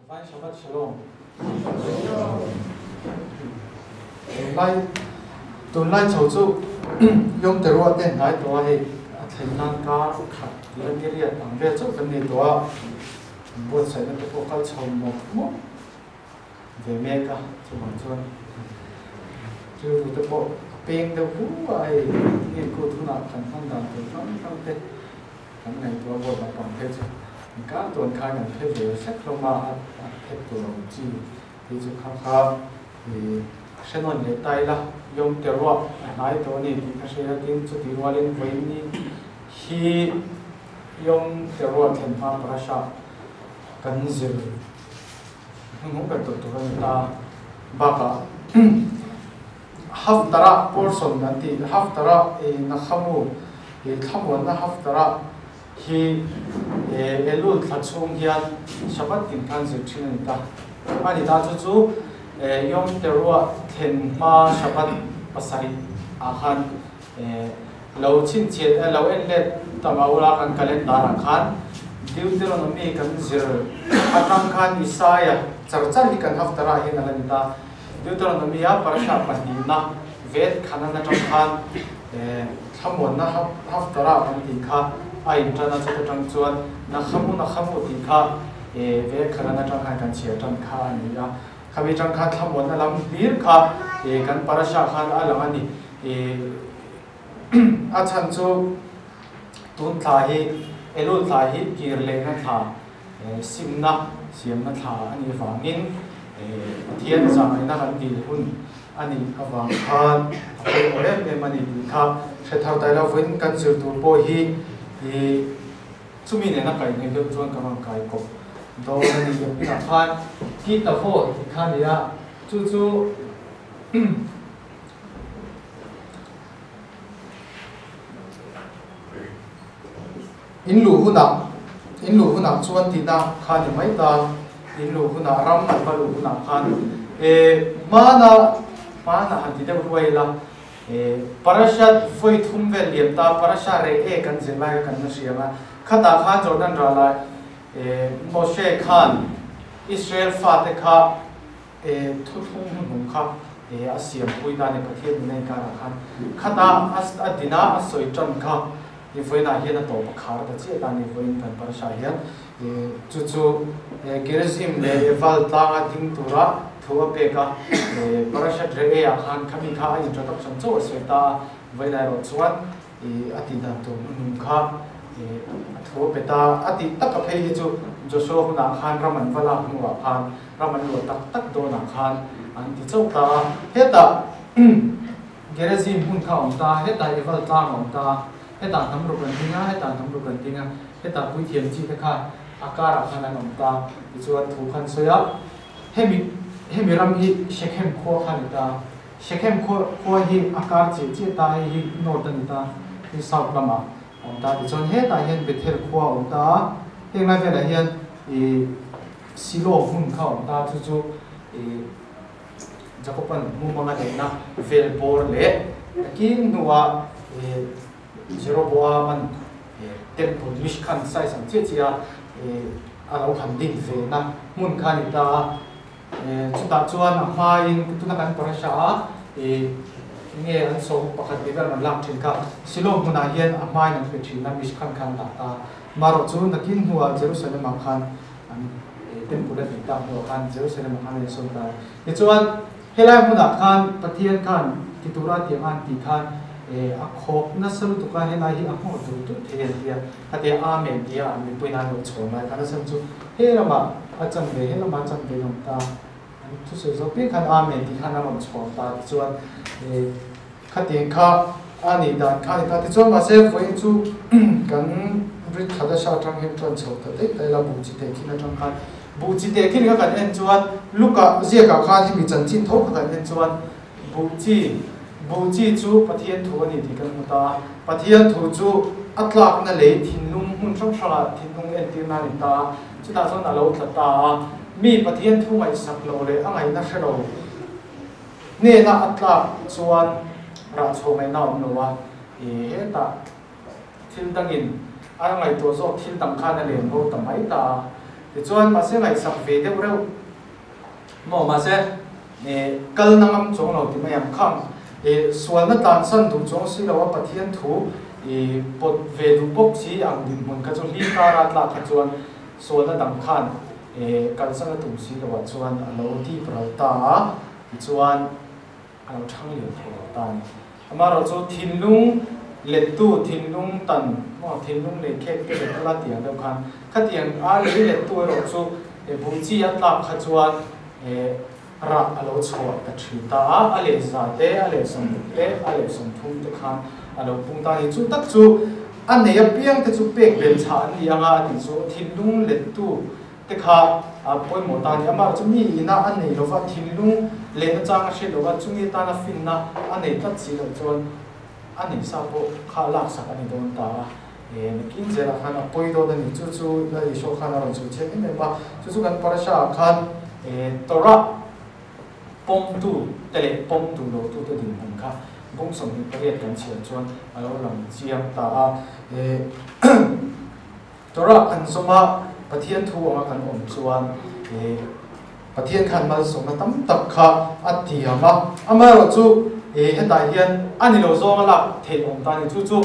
Vai Shabbat Shalom. Tunlai tunlai chho chu Yom Teruah te hnai tawh a hei a thlen nan kar khat la ni riat ang vel chauh kan nei tawh a, buatsaihna te pawh kal chho mawp mawp ve mek a, chuvang chuan rilru te pawh a peng deuh hu a hei enkawl hunah kan hman dan tur hrang hrang te Kan ngaihtuah bawk naupang phei chu kar tawn khan kan phe ve hrek hlawm a, a phet tur ang chi tih chu kha kha i hre nawn leh ta ila, Yom Teruah a hnai tawh a ni tih ka hria a, tin chutih rualin vawiin hi Yom Teruah thlen hma parasha kan zir hnuhnung ber tawh tur a ni ta. Bakah Haftarah portion an tih Haftarah i Nakhamu i thlamuanna Haftarah hi Elul thla chhung hian Shabbat tin khan zir thin a ni ta. A ni ta chu chu Yom Teruah thlen hma Shabbat pasarih ah khan lo chhinchhiat lo en let ta mah ula kan calendar ah khan Deuteronomy kan zir atang khan Isaiah char char hi kan Haftarah hian a la ni ta. Deuteronomy-a parasha pahnihna vet khanan atang khan thlamuanna haftarah kan tih kha a intan a, chuta tang chuan Nakhamu Nakhamu tih kha vet khanan atang khan kan chhiar tan kha a ni a. Khami tang khan thlamuanna lam hlir kha kan parasha khan a lang a ni. A chhan chu tun thla hi Elul thla hi kir lehna thla Simna siamna thla a nih avangin Pathian zahngaihna kan dil hun a nih avang khan a pawimawh em em a ni tih kha hre thar tai lovin kan zir tur pawh hi chumi nena kaihhneh deuh chuan ka rawn kai kawp dawn a ni. Inah khan Ki ta vaw tih kha a ni a, chu chu In luh hunah, in luh hunah chuan tihna kha ni mai ta, in luh hunah ram an va luh hunah khan e hmana, hmana han ti deuh ruai ila e Parasha vawi thum vel liam ta, Parasha reh e kan zir lai kha kan la hriam a, khatah khan Jordan ralai e Moshe khan Israel fate kha e thuthlung hnuhnung kha e a siampui ta a ni Pathian nena inkarah khan khata a dina a sawi tan kha i vawiinah hian a tawp a khar ta chiah ta a ni vawiin kan parasha hian e chu chu e Gerizim leh Ebal tlanga ding tura thu a pek a e parasha Re'e ah khan khami kha a introduction chauh a sawi ta a vawiinah erawh chuan I a tih dan tur hnuhnung kha i a thu a pe ta. A tih tak a phei hi chu Joshua hunah khan ram an va lak hnuah khan ram an luah tak tak dawnah khan an ti chauh ta a. Hetah Gerizim hmun kha a awm ta, hetah Eval tlang a awm ta, hetah hnam ruk an ding a, hetah hnam ruk an ding a, hetah puithiam chi te khan a karah khan an awm ta tichuan thu khan sawi a. Hemi hemi ram hi Shechem khua kha a ni ta. Shechem khua hi a kar chiah chiah ta, hei hi north a ni ta, hei south lamah a awm ta. Tichuan hetah hian Bethel khua a awm ta a, heng lai velah hian ih Silo hmun kha a awm ta, chu chu ih Jacob-a'n mumanga neihna vel bawr leh takin hnuah ih Jeroboam-a'n temple Mishkan size ang chiah chiah a ih a lo han din ve na hmun kha a ni ta a. Chutah chuan a hmain tuna kan parasha a ih nge an so pakhat tih vel an lak thin kha Silo hmunah hian a hmain an pe thin a Mishkan khan an dah ta. Marawh chu nakin hnuah Jerusalem ah khan an temple a tih tak hnuah khan Jerusalem ah khan a insawn ta. Tichuan helai hmunah khan Pathian khan ti tura tiang a an tih khan a khawk nasa lutuk a helai hi a nghawr dur dur thei an ti a. Khatia Amen tia an mipuiin an lo chhawn lai khan a chhan chu he lamah a chan ve, he lamah a chan ve an awm ta. An thusawi zawk piang khan Amen tih khan an rawn chhawn ta tichuan khatiang kha a nih dan kha a ni ta. Tichuan mahse vawiin chu kan Brit Khadasha atang hian ṭan chho ta daih daih la, buh chi teh khin atang khan. Buh chi teh khin kha kan en chuan Luka ziakah khan hemi chanchin tho kha kan en chuan Buh chi, Buh chi chu Pathian thu a ni tih kan hmu ta a. Pathian thu chu a tlakna lei thinlung hmun hrang hrangah thinlung entirna a ni ta a, chutah chuan a lo tla ta a. Mi Pathian thu ngaihsak lo leh a ngaihna hre lo hnena a tlak chuan rah chhuah ngaihna a awm lo a, hetah thil dangin a ngaihtuah zawk thil dang khan a len bo ta mai ta a. Tichuan mahse ngaihsak ve deuh reuh maw mahse kal na ngam chuang lo ti mai ang khang sualna tlansan duh chuang si lo a Pathian thu pawt ve duh bawk si ang dinhmun kha chu hlim kara tlak kha chuan sualna dang khan kalsan a tum si lo ah chuan a lo dip ral ta a tichuan a lo thang lian thei lo ta a ni. Amaherawhchu thinlung lettu, thinlung tan maw thinlung lei khek te leh la tiang deuh khan khatiang a lei lettu erawh chu buh chi a tlak kha chuan rah a lo chhuah ta thin ta a, a leh za te, a leh 60 te, a leh 30 te khan a lo pung ta a ni. Chu tak chu a nei apiang te chu pek belh chhah an ni anga a tih chu thinlung lettu te kha a pawimawh ta a ni. Amah chu mi ina a nei lova, thinlung lehna chang a hriat lova, chumi atana finna a nei tlat si loh chuan a nei sa pawh kha laksak a ni dawn ta a. Nakin zelah khan a pawi dawn a ni. Chu chu Lal Isua khan a rawn sawi chhiat em em a. Chu chu kan parasha ah khan Torah pawmtu te leh pawm duh lotu te dinhmun kha bung 28 kan chhiar chuan a lo lang chiang ta a. Torah kan zawm a, Pathian thu anga kan awm chuan eh Pathian khan malsawmna tam tak kha a tiam a. Amaherawhchu eh hetah hian a ni lo zawnga lak theih awm ta a ni. Chu chu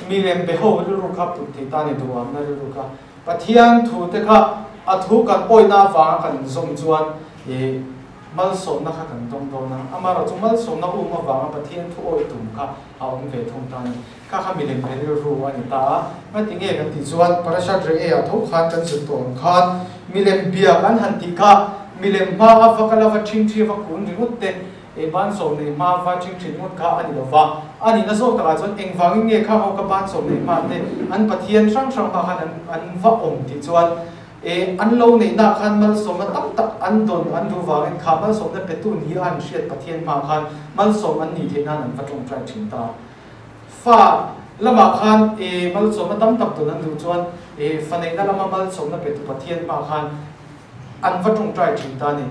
milem be ho rilru kha put thei ta a ni, duhamna rilru kha. Pathian thu te kha a thu kan awihna avanga kan zawm chuan eh malsawmna kha kan dawng dawn a. Amaherawhchu malsawmna um avanga Pathian thu awih tum kha a awm ve thung ta a ni. Kha kha milem be rilru a ni ta a, ngati nge kan tih chuan Parashat Re'e-ah tho khan kan zir tawh ang khan milem biak an han tih kha milem hma a va kal a va ṭhingṭhi a va kun ringawt te eh ban sawm nei hma a va ṭhingṭhi ringawt kha a ni lo va, a nihna zawk takah chuan engvangin nge kha ho ka ban sawm nei hma te an pathian hrang hrang hma khan an an va awm tih chuan eh an lo neihna khan malsawmna tam tak an dawn an duh vangin kha malsawmna petu ni a an hriat pathian hma khan malsawm an nih theih nan an va ṭawngṭai ṭhin ta. Fa lamah khan e malsawmna tam tak dawn an duh chuan e fa neihna lama malsawmna petu Pathian hmah khan an va tawngtai thin ta a ni.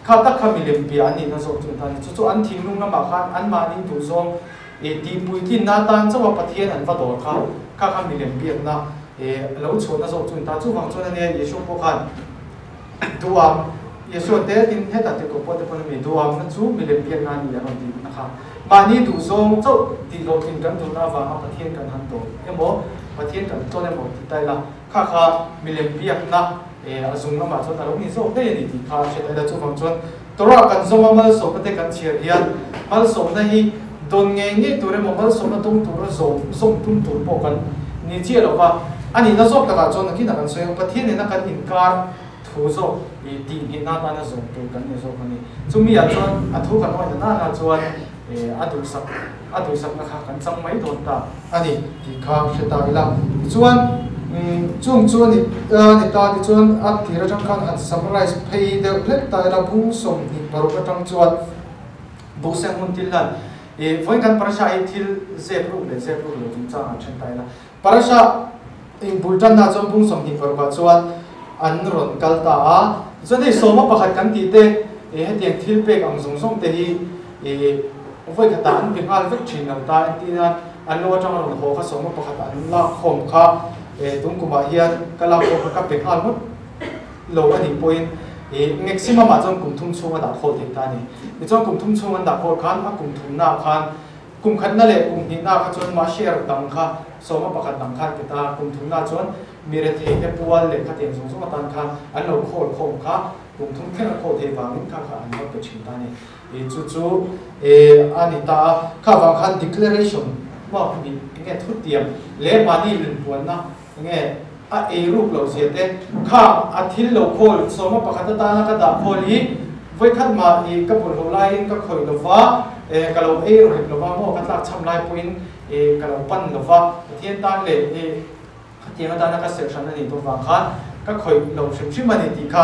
Kha tak kha milem bia an nihna zawk chu ta a ni. Chu chu an thinlung lamah khan anmahni duhzawng e tihpuitlinna atan chauha Pathian an va dawr kha kha kha milem biakna e lo chhuahna zawk chu a ni ta. Chuvang chuan ania Yeshua pawh khan duham Yeshua te tin hetah tirhkoh pawh te pawn a mi duhamna chu milem biakna a ni a rawn tih na kha. Mahni duhzawng chauh tih hlawhtlin kan duhna avanga Pathian kan han tawh emaw, Pathian kan tawn emaw tih ta ila, kha kha milem biakna a zung lamah chuan a lo ni zawk daih a ni tih kha a hriat a ila. Chuvang chuan Torah kan zawm a, malsawmna te kan chhiar hian malsawmna hi dawn ngei ngei tur emaw, malsawmna dawng tura zawm zawm tum tur pawh kan ni chiah lo va. A nihna zawk takah chuan nakinah kan sawi ang, Pathian nena kan inkar thu zawk i tih nghehna atana zawm tur kan ni zawk a ni. Chumi ah chuan a thu kan awih na nana chuan a duhsak a duhsakna kha kan chang mai dawn ta a ni tih kha hre ta ila. Tichuan chung chu a ni a ni ta tichuan a tir atang khan han summarize phei deuh hlek ta ila bung 26 atang chuan Buhseng hun thil hlan i vawiin kan parasha hi thil zep ruk leh zep ruk lo chungchang han then ta ila. Parasha inbul tanna chuan bung 26 ah chuan an rawn kal ta a, tichuan hei sawma pakhat kan tih te ih hetiang thil pek ang zawng zawng te hi ih vawi khatah an pe nghal vek thin lo ta entir nan an lo atanga rawn haw kha sawma pakhat an lak khawm kha ih tung kumah hian ka lak khawm kha ka pe nghal ngawt lo a nih pawhin ih maximum ah chuan kum thum chhung a dah khawl thei ta a ni. Tichuan kum thum chhung an dah khawl khan a kum thumnaah khan Kum khatna leh kum hnihna kha chuan mah share dang kha sawma pakhat dang kha an ti ta, kum thumna chuan mi rethei te pual leh khatiang zawng zawng atan khan an lo khawl khawm kha kum thum thleng a khawl thei vangin kha kha an va pe thin ta a ni. I chu chu e a ni ta a, kha vang khan declaration maw mi enge thutiam leh mahni inpuanna enge a ei ruk loh zia te kha a thil lo khawl sawma pakhat atana ka dah khawl hi vawikhat mah i ka bawlhhlawh laiin ka khawih lova eh ka lo ei rawhek lova maw ka tlak chham lai pawhin eh ka lo pan lova Pathian tan leh eh khatiang atana ka serh hran a nih tawh vang khan ka khawih lo hrim hrim a ni tih kha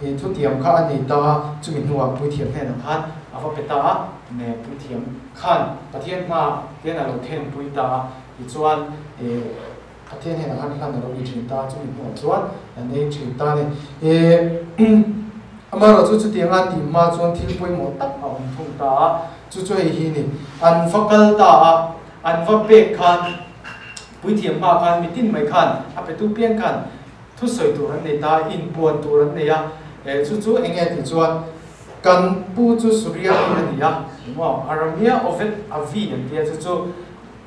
eh thutiam kha a ni ta a, chumi hnuah puithiam hnenah khan a va pe ta a, ne puithiam khan Pathian hmaah tian a lo thenpui ta a, tichuan eh. Pathian hian a han hlan a lo ni thin ta, chumi hnuah chuan an ei thin ta a ni. Amaherawh chu chutianga tih hma chuan thil pawimawh tak a awm thung ta a, chu chu hei hi ni. An va kal ta a, an va pek khan puithiam hma khan mitin mai khan a petu piang khan. Thusawi tur an nei ta, inpuan tur an nei a, chu chu eng nge tih chuan kan pu chu Suria mi a ni a, engmaw Aramia Oved Avi an ti a, chu chu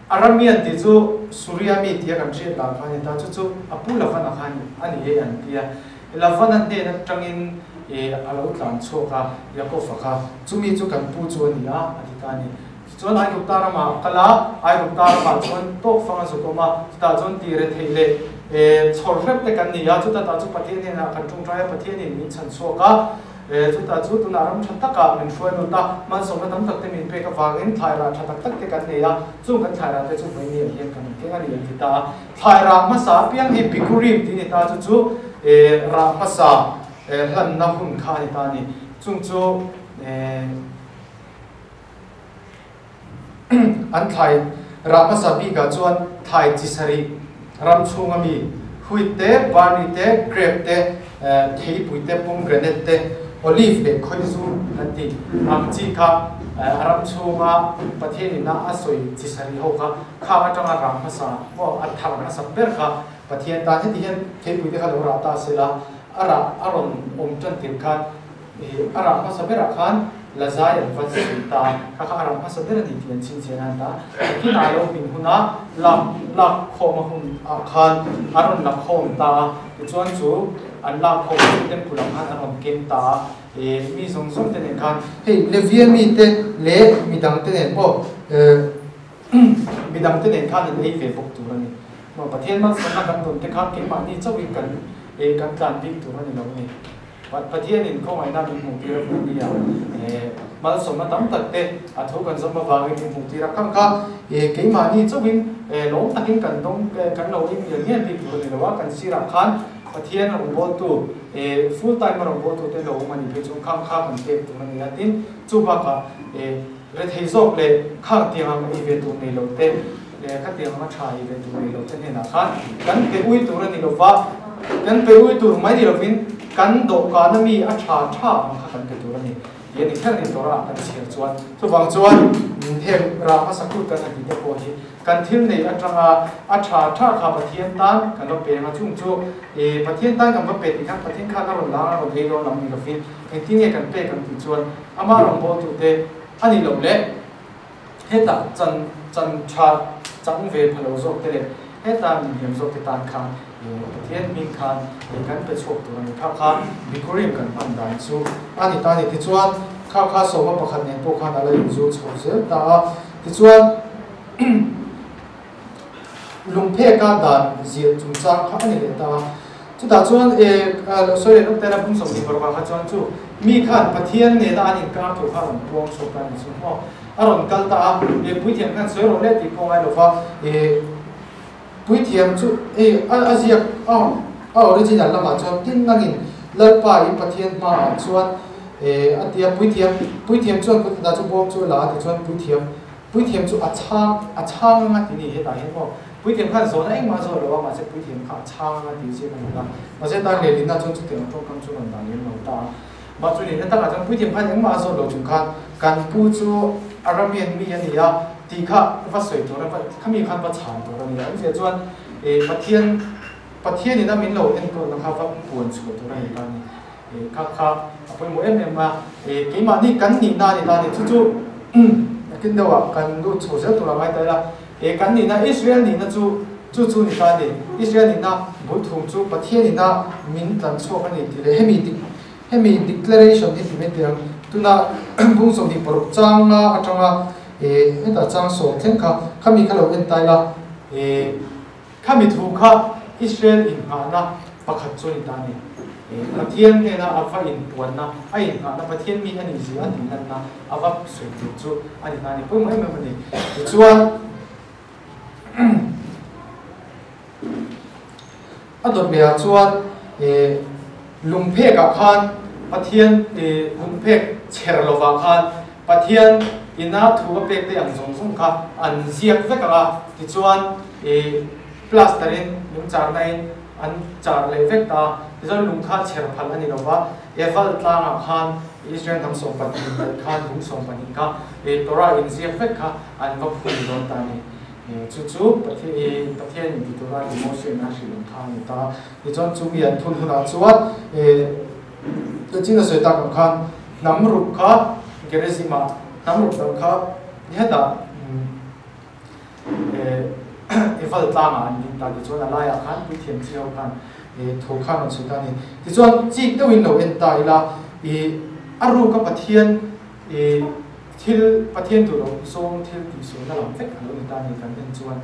Aramian tih chu Suria mi tia kan hriat dan kha a ni ta, chu chu a pu Lavana kha a ni e an ti a, Lavana hnen atangin a lo tlan chhuak a, Jakob-a kha chumi chu kan pu chu a ni a, a ti ta a ni. Tichuan Aigupta ramah a kal a, Aigupta ramah chuan tawk fang a zuk awm a, chutah chuan ti re theih leh chhawr hrep te kan ni a, chuta tah chu Pathian hnenah kan tawngtai a, Pathianin min chhan chhuak a, chutah chu tunah ram tha takah min hruai lut a, hmansawmna tam tak te min pek avangin thlairah tha tak tak te kan nei a, chung kan thlairah te chu vawinia hian kan keng a ni an ti ta a. Thlairah hmasa apiang hi Bikurim tih a ni ta, chu chu rah hmasa hlanna hun kha a ni ta a ni, chung chu. An thlai rah hmasa bikah chuan thlai chi sarih ram chhunga mi wheat te, barley te, grape te, theipui te, pomegranate te, olive leh khawizu an tih ang chi kha a ram chhunga Pathian ina a sawi chi sarih ho kha khang atanga rah hmasa maw a thar hmasa ber kha Pathian tan heti hian theipui te kha lo rah ta sela a rah a rawn awm tan tir khan A rah hmasa berah khan Lazai an va zui ta a, kha kha a rah hmasa ber a ni tih an chhinchhiah nan ta. Kinah a lo hmin huna lak lak khawm a hun ah khan a rawn la khawm ta a, tichuan chu an lak khawm chu temple ah khan a rawn keng ta a, mi zawng zawng te nen khan hei Levia mite leh midang te nen pawh midang te nen khan an ei ve bawk tur a ni. Pathian malsawmna kan dawn te kha keimahni chauhin kan kan tlan bik tur a ni lo a ni. Pathianin khawngaihna min hmuhtir a hmuh nia, malsawmna tam tak te a thu kan zawm avangin min hmuhtir a, khang kha keimahni chauhin lawm takin kan dawng kan lo in ngial ngial bik tur a ni lo a, kan sirah khan Pathian rawngbawltu full time a rawngbawltu te lo awm a nih phei chuan khang kha kan pek tur a ni a, tin chu bakah rethei zawk leh khang tiang ang ei ve tur nei lo te khatiang anga tha ei ve tur nei lo te hnenah khan kan pe ui tur a ni lo va, kan pe ui tur mai ni lovin kan dawhkana mi a tha tha ang kha kan pe tur a ni tih a ni kher ni Torah kan chhiar chuan. Chuvang chuan heng rah hmasa kut kan han tih te pawh hi kan thil nei atanga a tha tha kha Pathian tan kan va peng a, chung chu Pathian tan kan va pe tih khan Pathian khan a rawn lang a rawn ei dawn lam ni lovin engtin nge kan pek ang tih chuan amah rawngbawltute a nih loh leh Hetah chan chan tha chang ve pha lo zawk te leh heta min hliam zawk te tan khan Pathian hming khan kan pe chhuak tur a ni. Kha kha Bikurim kan hman dan chu a ni ta a ni. Tichuan kha kha sawma pakhat nen pawh khan a la inzul chho zel ta a. Tichuan lungpheka dan ziah chungchang kha a ni leh ta a. Chutah chuan lo sawi leh lawk tela bung 26 kha chuan chu mi khan Pathian nena an inkar tur kha a rawn puang chhuak ta a ni chu maw? A rawn kal ta a, puithiam khan sawi rawh le tih pawh ngai lova, puithiam chu a ziak a original lamah chuan tin nangin Lalpa in Pathian hmaah chuan a ti a, puithiam puithiam chuan kut chu bawm chu a la a ti chuan puithiam puithiam chu a chhang a chhang anga ti ni hetah hian maw? Puithiam khan zawhna engmah a zawh lo a, mahse puithiam kha a chhang anga tih ziak a ni ta. Mahse tan leh Lina chuan chutiang tawngkam chu rawn dah lem lo ta a. Mah chu nihna takah chuan puithiam khan engmah a zawh lo chung khan kan pu chu Aramian mi a ni a tih kha va sawi tur a, khami khan va chhan tur a ni a. Awmzia chuan Pathian Pathianin a min lo enkawlna kha va puan chhuah tur a ni ta a ni. Kha kha a pawimawh em em a, keimahni kan nihna a ni ta a ni. Chu chu nakin deuhah kan lut chho zel tur a ngai ta ila, kan nihna Israel nihna chu chu chu ni ta a ni. Israel nihna bul thum chu Pathian ina min tlan chhuak a ni tih leh hemi hemi declaration hi ti mai teh ang. Tuna bung 26 changa atanga hetah chang sawm thleng kha khami kha lo en ta ila, Khami thu kha Israel inngahna pakhat chu a ni ta a ni. Pathian hnena a va inpuanna, a inngahna, Pathian mi a nih zia a tihlanna a va sawi tur chu a ni ta a ni. Pawimawh em em a ni. Tichuan, a dawt lehah chuan lungphekah khan Pathian lungphek chher lovah khan Pathian ina thu a pek te ang zawng zawng kha an ziak vek ang a, tichuan ih plaster in lung charna in an char leh vek ta a, tichuan lung kha chher phal a ni lo va, Eval tlangah khan Israel hnam 12 daih khan lung 12 kha ih Torah in ziak vek kha an va phun dawn ta a ni. Chu chu Pathian in ti tura Mosia'n a hrilh ang kha a ni ta. Tichuan chu mi an thun hunah chuan Chin a sawi tak ang khan hnam ruk kha Gerizim-ah hnam ruk dang kha hetah Eval tlangah an ding ta. Tichuan a laiah khan puithiam chi ho khan thu kha an rawn sawi ta a ni. Tichuan chik deuhin lo en ta ila a ruka Pathian Thil Pathian duh loh zawng thil tih sualna lam vek a lo ni ta a ni kan en chuan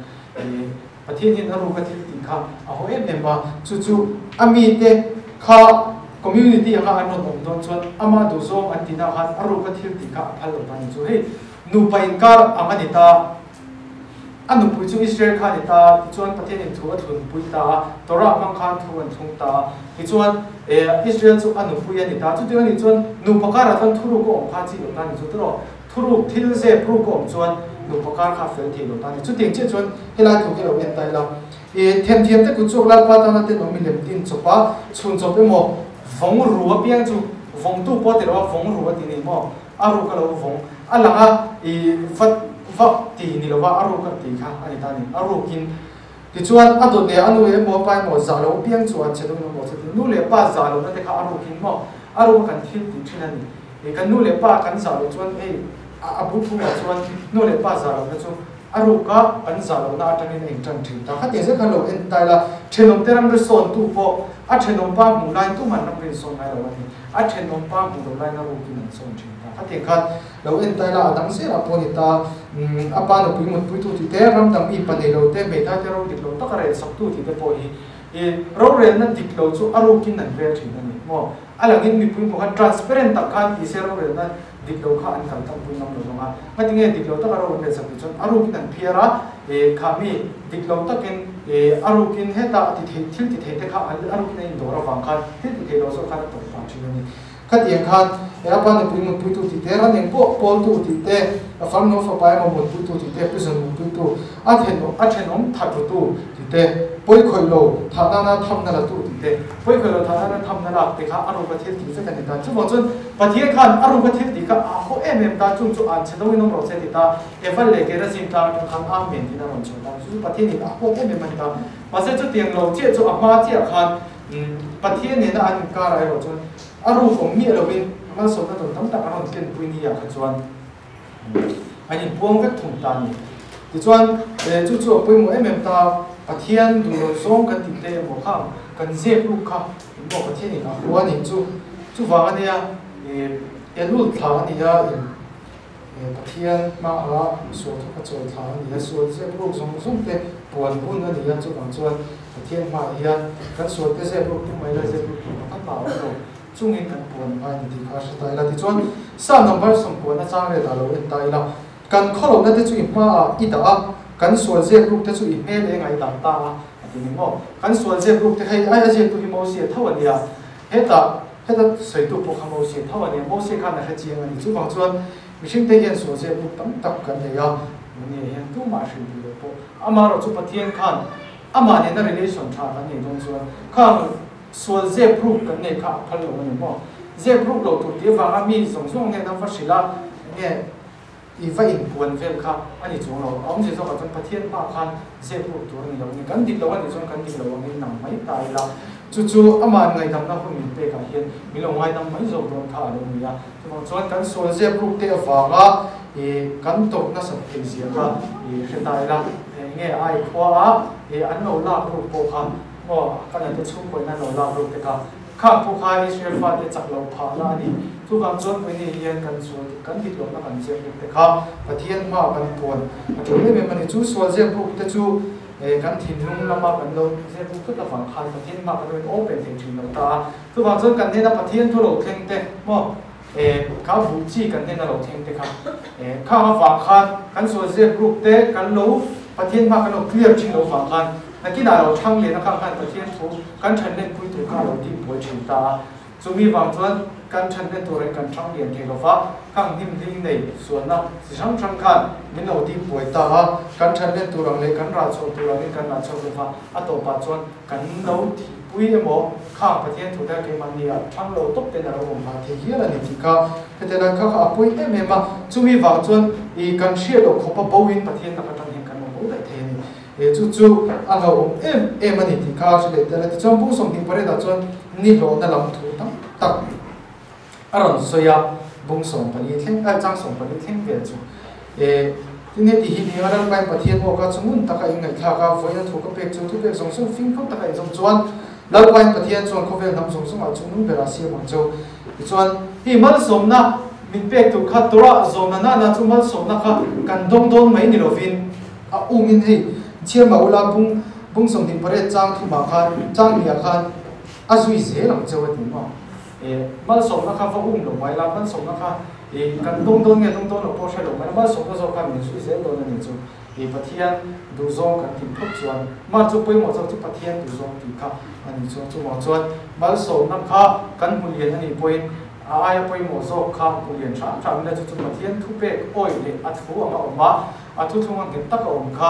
Pathian hian a ruka thil tih kha a haw em em a, chu chu a mite kha community anga an rawn awm dawn chuan ama duh zawng an tihna khan a ruka thil tih kha a phal lo ta a ni chu hei nupa inkar ang a ni ta. A nupui chu Israel kha a ni ta, tichuan Pathianin thu a thlunpui ta a, Torah hmang khan thu an thlung ta a, tichuan Israel chu a nupui a ni ta. Chutiang a nih chuan nupa karah chuan thuruk a awm kha chi lo ta a ni chu tiraw? Thuruk, thil zep ruk a awm chuan nupa kar kha a fel thei lo ta a ni. Chutiang chiah chuan helai thu hi lo en ta ila, themthiam te kut chhuak Lalpa tana tenawm milem tin chawp a, chhun chawp emaw vawng ru apiang chu vawngtu pawh a ti lo a, vawng ru a ti ni maw? A ruk a lo vawng a lang a, i vat vak ti ni lova a ruk a ti kha a ni ta a ni. A rukin tichuan a dawt leh a nu emaw a pa emaw zah lo piang chu an che dawn emaw chuti nu leh pa zah lohna te kha a rukin maw a ruk a kan thil tih thin a ni. I kan nu leh pa kan zah loh chuan hei a bul phungah chuan nu leh pa zah lohna chu a ruka kan zah lohna atangin a intan thin ta. Khatiang zel khan lo en ta ila thenawmte ramri sawntu pawh a thenawmpa hmuh laiin tuman ramri insawn ngai lo a ni. A thenawm pa hmuh loh laina rukin an sawn thin ta. Khatiang khan lo en ta ila a dang zelah pawh a ni ta. A pa nupui mutpuitu tih te, ram dang mi pa nei lo te, hmeithai te ro dik lo taka rel saktu tih te pawh hi i rorelna dik lo chu a rukin an rel thin a ni maw? A langin mipui hmuh khan transparent tak khan tise rorelna dik lo kha an kal tlangpui ngam lo zawng a. Ngatinge dik lo taka ro an rel sak tih chuan a rukin an phiar a, i kha mi dik lo takin i a rukin heta a ti thei thil ti thei te kha a rukin a indawr avang khan thil ti thei lo zawk khan a tawp vang thin a ni. Khatiang khan he a pa nupui mutpuitu tih te, ran eng pawh pawltu tih te, a farnu fapa emaw mutpuitu tih te, prison mutpuitu, a then a thenawm that rutu tih te, pawi khawih lo thah nana thamna latu tih te, pawi khawih lo thah nana thamna lak te kha a ruka thil tih vek a ni ta. Chuvang chuan Pathian khan a ruka thil tih kha a haw em em ta, chung chu an chhe deuhin awm rawh se ti ta, Eval leh Gerazim tlang atang khan Amen tiin a rawn chhuah ta. Chu chu Pathianin a huat em em a ni ta. Mahse chutiang lo chiah chu a hma chiah khan Pathian nena an inkarah erawh chuan a ruk awm miah lovin malsawmna tawn tam tak a rawn kenpui ni ah kha chuan an inpuang vek thung ta a ni. Tichuan chu chu a pawimawh em em ta, Pathian duh lo zawng kan tih te emaw kha kan zep ruk kha engmaw Pathianin a hua a nih chu. Chuvang a nia Elul thla a ni a, in Pathian hmaah sual thawk a chawi thla a ni a, sual zep ruk zawng zawng te puan hun a ni a, chuvang chuan Pathian hmaah hian kan sual te zep ruk tum mai la, zep ruk tum pakhat mah a awm lo, chungin kan puan ngai ni tih kha a hre ta ila. Tichuan Psalm number 90 chang ret ah lo en ta ila, Kan khawlohna te chu i hmaah i dah a, kan sual zep ruk te chu i hmel engah i dah ta a, a ti ni maw? Kan sual zep ruk te hei ai a ziaktu hi Mosia tho a nia, hetah heta sawitu pawh kha Mosia tho a nia, Mosia khan a hre chiang a ni. Chuvang chuan mihring te hian sual zep ruk tam tak kan nei a, mahni hian tumah hrilh duh loh pawh amaherawh chu Pathian khan amah nena relation tha kan nei dawn chuan khang sual zep ruk kan nei kha a phal lo a ni maw? Zep ruk lo tur tih avanga mi zawng zawng nen an va hrilh a, enge I va inpuan vel kha a ni chuang lo. A awmzia zawkah chuan Pathian hma khan zep ruk tur a ni lo a ni. Kan dik lo a nih chuan kan dik lo angin nang mai ta ila. Chu chu amah ngaihdamna hun min pekah hian min lo ngaidam mai zawk dawn kha a lo ni a. Chuvang chuan kan sual zep ruk te avanga i kan tawrh nasat theih zia kha i hre ta ila. Enge ai khua a i an lo lak ruk pawh kha maw kan an te chhungkaw in an lo lak ruk te kha Khang pawh kha Israel fate chak lo phahna a ni. Chuvang chuan Pawine hian kan sual kan dik lohna kan ziak ruk te kha Pathian hma kan puan a tul em em a ni. Chu sual ziak ruk te chu kan thinlung lama kan lo ziak ruk tlat avang khan Pathian hma kan lo in open thei thin lo ta a. Chuvang chuan kan hnena Pathian thu lo thleng te maw kha buh chi kan hnena lo thleng te kha khang avang khan kan sual ziak ruk te kan lo Pathian hma kan lo clear thin lo vang khan nakinah lo thang lehna khang khan Pathian thu kan then len pui tur kha a lo tih buai thin ta a, chumi vang chuan kan then len turin kan thang lian thei lo va, khang hnim hling nei sualna chi hrang hrang khan min lo tih buai ta a, kan then len tur ang leh kan rah chhuah tur angin kan rah chhuak lo va, a tawpah chuan kan lo thih pui emaw khang Pathian thu te keimahni ah thang lo tawp ten a lo awm phah thei hial a ni tih kha heti lai kha kha a pawi em em a, chumi vang chuan i kan hriat loh khawpa bo in Pathian lak atang hian kan lo bo bo daih thei a ni. E chu chu a hlauhawm em em a ni tih kha a hre leh tel a. Tichuan bung 28 ah chuan ni hlawhna lam thu tam tak a rawn sawi a, bung 14 thleng eh chang 14 thleng vel chu. E tin heti hi ni a, Lalpain Pathian aw ka chu ngun taka in ngaihthlak a, vawiina thu ka pek chu thupek zawng zawng fimkhur taka in zawm chuan Lalpain Pathian chuan khawvel hnam zawng zawngah chu nung berah siam ang cheu. Tichuan, hei malsawmna min pek tur kha Torah zawmna nana chu malsawmna kha kan dawng dawn mai ni lovin a umin hei chhiar mah ula bung bung 28 chang thumah khan chang hniah khan a zui zel ang cheu a ti maw? E malsawmna kha va um lo mai la, malsawmna kha e kan dawng dawn nge dawng dawn lo pawh hre lo mai la, malsawmna zawk khan min zui zel dawn a ni chu. I Pathian duhzawng kan tih phawt chuan mah chu pawimawh zawk chu Pathian duhzawng tih kha a ni chuang. Chuvang chuan malsawmna kha kan hmu lian a nih pawhin a aia pawimawh zawk kha hmu lian hram hram ila chu chu Pathian thupek awih leh a thu anga awm a, a thuthlung a nghet taka awm kha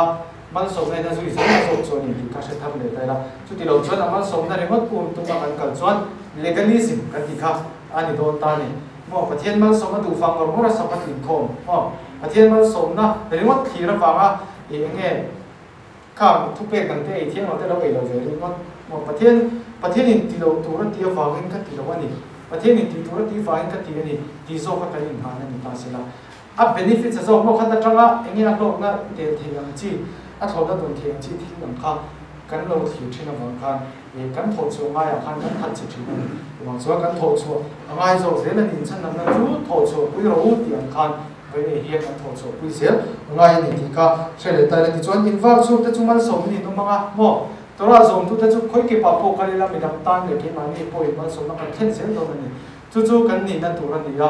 malsawmna in a zui zel a zawk chu a ni tih kha hre thar leh ta ila. Chuti lo chuan a malsawmna ringawt um tuma kan kal chuan legalism kan tih kha a ni dawn ta a ni. Maw Pathian malsawmna duh vang ngawr ngawr a Sabbath inkhawm maw Pathian malsawmna ringawt thlir avanga i eng nge khang thupek dang te ei thiang lo te lo ei lo ve ringawt maw Pathian Pathian in ti lo tur a ti avangin ka ti lo a ni Pathian in ti tur a ti vangin ka ti a ni tih zawk a kan inhman a ni ta sela a benefits a zawk maw khat atanga eng nge a hlawkna tel thei ang chi a thlawhna dawn thei ang chi thil dang kha kan lo thlir thin avang khan Ih, kan thawh chhuah ngaiah khan kan khat che thin a ni. Chuvang chuan kan thawh chhuah a ngai zawk zel a ni. Inchhanamna chu thawh chhuah pui rawh u tih ang khan vawiin hian kan thawh chhuah pui zel a ngai a ni tih kha hre leh ta ila. Tichuan invar chhungte chu malsawmin in awm ang a, maw? Torah zawmtute chu khawi keipah pawh kal ila midang tan leh keimahni pawhin malsawmna kan thlen zel dawn a ni. Chu chu kan nihna tur a ni a,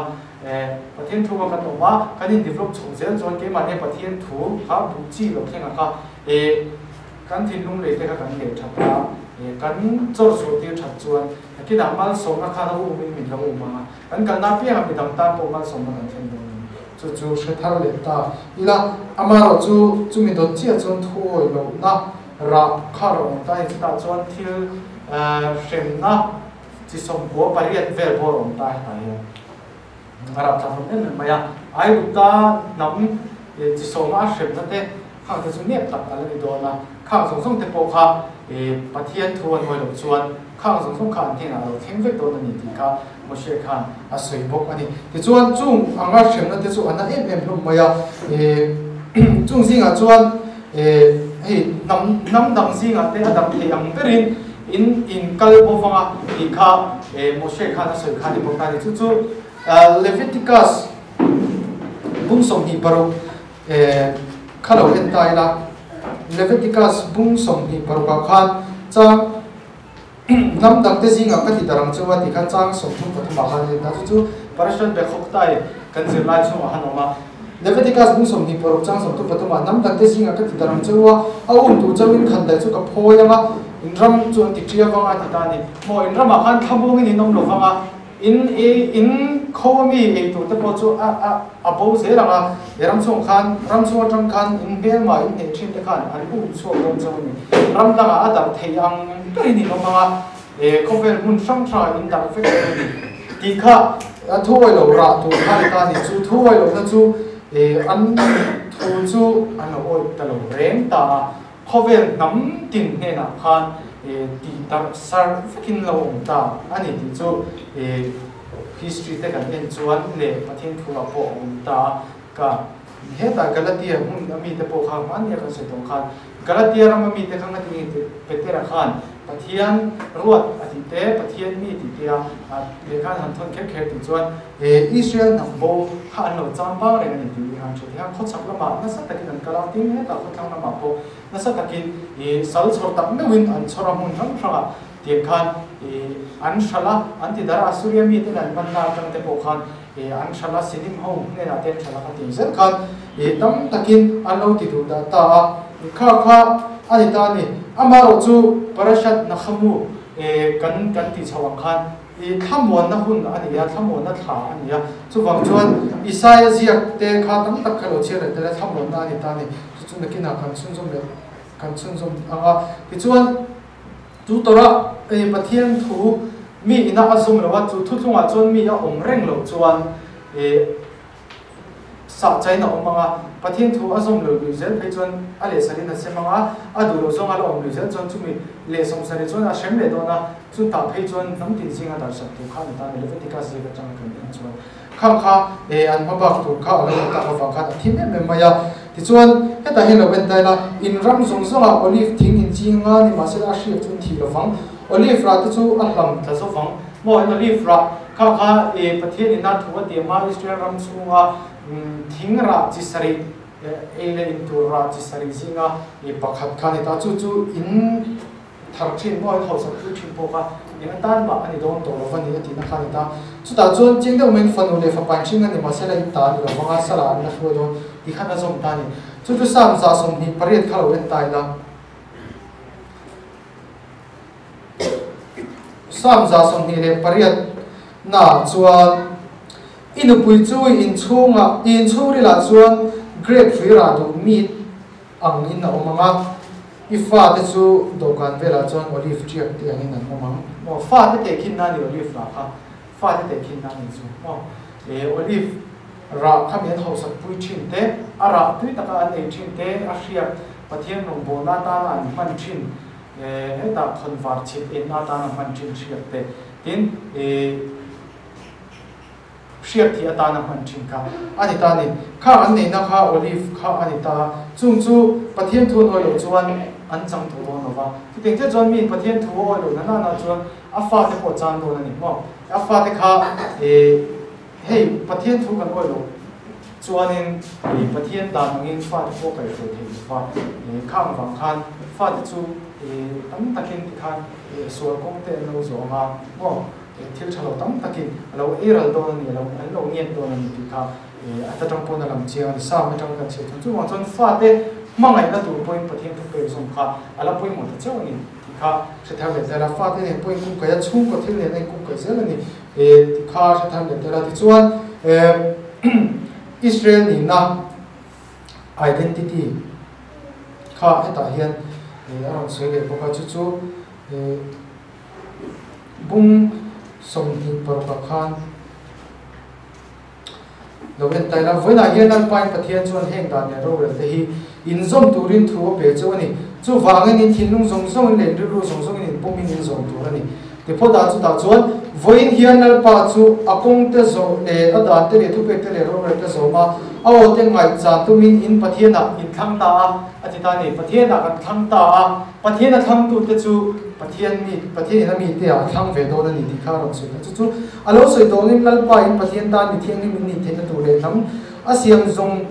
Pathian thu kha kan awm a, kan in develop chho zel chuan keimahni Pathian thu kha buh chi lo thleng ang kha, Kan thinlung lei te kha kan leh that a, kan chawr chhuah tir that chuan nakinah malsawmna khan a umin min lo um ang a, kan kalna apiangah midang tan pawh malsawmna kan thlen dawn a ni. Chu chu hre thar leh ta ila, amaherawh chu chumi dawt chiah chuan thuawi lohna rah kha a rawn awm ta a ni. Chutah chuan thil hremna chi 98 vel pawh a rawn awm ta hetah hian a rah thlak hlawm em em mai a. Aigupta hnam chi sawma a hremna te Khang te chu nep tak a la ni dawn a, khang zawng zawng te pawh kha Pathian thu an ngawi loh chuan khang zawng zawng kha an hnenah a lo thleng vek dawn a ni tih kha Moshe khan a sawi bawk a ni. Tichuan chung anga hremna te chu a na em em hlawm mai a, chung zingah chuan hei hnam hnam dang zingah te a dang thei ang berin in in kal bo vang a tih kha Moshe khan a sawi kha a ni bawk ta a ni. Chu chu Leviticus bung 26 Eh, kha lo en ta ila, Leviticus bung 26 ah khan chang hnam dangte zingah ka ti darang cheu a tih khan chang 33 ah khan a en ta. Chu chu Parashat Bekhoktai kan zirlai chhungah khan a awm a. Leviticus bung 26 chang 33 ah hnam dangte zingah ka ti darang cheu a, a um tur chauhin khan daih chu ka phawi ang a, in ram chu an ti ṭia vang a ti ta a ni. Maw, in ramah khan thlamuangin in awm lo vang a, In i in kho a mi ei tur te pawh chu a a a bo zel ang a, i ram chhung khan ram chhung atang khan in hmelma in hneh thin te khan an um chhuak dawn chauh a ni. Ram dangah a darh thei ang berin in awm ang a, e khawvel hmun hrang hrangah in darh vek dawn a ni tih kha thuawi lo rah tur kha ni ta a ni. Chu thuawi lohna chu e an thu chu an lo awih ta lo reng ta a. Khawvel hnam tin hnenah khan tih darh sar vekin lo awm ta a ni tih chu history te kan en chuan leh Pathian thu ah pawh a awm ta a. Ka hetah Galatia hmun a mite pawh kha hmannia kan sawi tawh khan Galatia ram a mite kha ngati nge tih Petera khan Pathian ruat a tih te Pathian mi tih te a lehkha an han thawn kher kher tih chuan Israel hnam bo kha an lo cham bang reng a ni tih i han hre thei a, khawchhak lamah nasa takin an kal a, tin hetah khawthlang lamah pawh nasa takin i sal chhawr tak meuhin an chhawr a, hmun hrang hrangah tiang khan i an hralh a, an ti dar a, Assuria miten an hmanna atang te pawh khan i an hralh a, Sinim ho hnenah te an hralh a, kha tih zel khan i tam takin an lo ti duh dah ta a, kha kha a ni ta a ni. Amaherawh chu Parashat Nachamu kan kan tih chhoh ang khan I thlamuanna hun a ni a, thlamuanna thla a ni a. Chuvang chuan Isaia ziak te kha tam tak kha lo chhiar leh tel a, thlamuanna a ni ta a ni. Chu chu nakinah kan chhunzawm leh kan chhunzawm ang a. Tichuan, chu Torah ei Pathian thu mi ina a zawm lo a, chu thuthlungah chuan mi a awm reng loh chuan i. Sah chain a awm ang a, Pathian thu a zawm lo lui zel phei chuan a leh sarin a sem ang a, a duh loh zawng a la awm lui zel chuan chumi leh sawmsarih chuan a hrem leh dawn a, chu tah phei chuan hnam tin zinga darhsak tur kha a ni ta a ni. Leviticus ziak atanga kan en chuan khang kha e an hma bak tur kha a lo awm tak avang khan a thim em em mai a. Tichuan hetah hian lo en ta ila, in ram zawng zawngah olive thing in ching anga ni mahse a hriak chu an thih lovang, olive rah te chu a hlam tla zovang maw? Olive rah kha kha e Pathian ina thu a tiam a, Israel ram chhunga thing rah chi sarih ei leh in tur rah chi sarih zinga pakhat kha a ni ta. Chu chu in thar thin maw, in hausak pui thin pawh kha eng atan mah a ni dawn tawh lo va ni a tihna kha a ni ta. Chutah chuan cheng deuh maiin fanu leh fapa in hring a ni mahse la in ta a ni lo vang a, sala an la hruai dawn tih khan a zawm ta a ni. Chu chu Psalm 128 kha lo en ta ila. Psalm 128 naah chuan I nupui chu i inchhungah, i inchhungrilah chuan grape hrui rah duh mi angin a awm ang a, i fate chu dawhkan velah chuan olive tiak te angin an awm ang. Maw, fate tehkhin na ni olive rah kha, fate tehkhin na ni chu maw, e olive rah kha mi an hausak pui thin te, a rah tui taka an ei thin te, a hriak Pathian rawngbawlna atana an hman thin, e hetah khawnvar chhit enna atana hman thin hriak te, tin e. Hriat thih atana hman thin kha a ni ta a ni. Kha an neihna kha olive kha a ni ta a, chung chu Pathian thu an awih loh chuan an chang tawh dawn lo va. Chutiang chiah chuan miin Pathian thu a awih loh na nana chuan a fate pawh a chan dawn a ni maw? A fate kha eh hei Pathian thu kan awih loh chuanin eh Pathian dan angin fate pawh kaihhruai thei lo va. Eh khang vang khan fate chu eh tam takin tikhan eh sual kawng te an lo zawng a maw? Thil tha lo tam takin a lo ei ral dawn a ni, a lo an lo ngiat dawn a ni tih kha a ta tang pawn a lang chiang a ni. Sam atanga kan chhiat chuan chuvang chuan fate hmangaihna tur pawhin Pathian thu pek zawm kha a la pawimawh ta chauh a ni tih kha hre thar leh tel a. Fate nen pawhin kungkaih a, chhungkaw thil nen a inkungkaih zel a ni tih kha hre thar leh tel a. Tichuan Israel nihna identity kha hetah hian a rawn sawi leh bawk a, chu chu Bung 26 ah khan lo en ta ila, vawiinah hian Lalpain Pathian chuan heng dan leh rorel te hi inzawm turin thu a pe chauh a ni. Chuvangin in thinlung zawng zawngin leh in rilru zawng zawngin in pawmin in zawm tur a ni. Tiphawtah chutah chuan vawiin hian Lalpa chu a kawng te zawh leh a dan te leh thupek te leh rorel te zawm a, a aw te ngaihchan tumin in Pathianah in thlang ta a, a ti ta a ni. Pathianah kan thlang ta a. Pathian a thlangtute chu Pathian mi, Pathianin a mite ah a thlang ve dawn a ni tih kha a rawn sawi ta. Chu chu a lo sawi tawngin Lalpa in Pathian tan mi thianghlim in nih theihna tur leh hnam a siam zawng